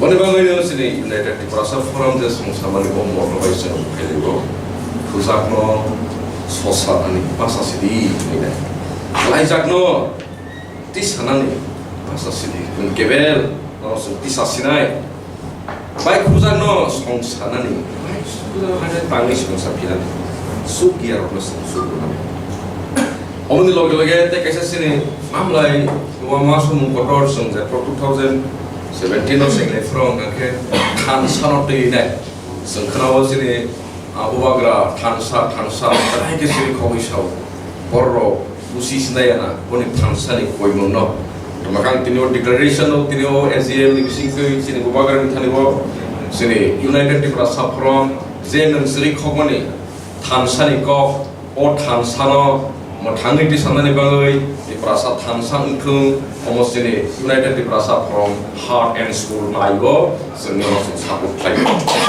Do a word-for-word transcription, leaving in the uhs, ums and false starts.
Oni bagwi no chini United Tiprasa Forum je songsamani bo moto bai chwng phailaibo. Thujakno sosa ani basa sidi hinai. Laijakno tisanani basa sidi. Kebel no chwng tisa sinai. Bai khujakno songsanani. Bai khujakno hai tangwi songsa philani. Suk ya rokno song suk nani. Omoni loge loge tei kaisa chini mamlai wama sumung kotor chwng je two thousand seventeen o chwng le phrwng hwnkhe thansa no twi nai. Chwng khwnao chini, ah, bubagra thansa, thansa, belai khe chini khogwi sao. Bororok busi sinai ana, boni thansa ni koimung no. Tamo kang tini o declaration o, tini o A G M ni bising twi chini bubagra ni thani o, chini United Tiprasa Forum, je nwng chwrwi khokmani thansa ni kok, o thansa no mwthangwi tisanani bagwi Tiprasa thansa wngthung, omo chini United Tiprasa Forum Heart and Soul nai o, chwng no support khlai o.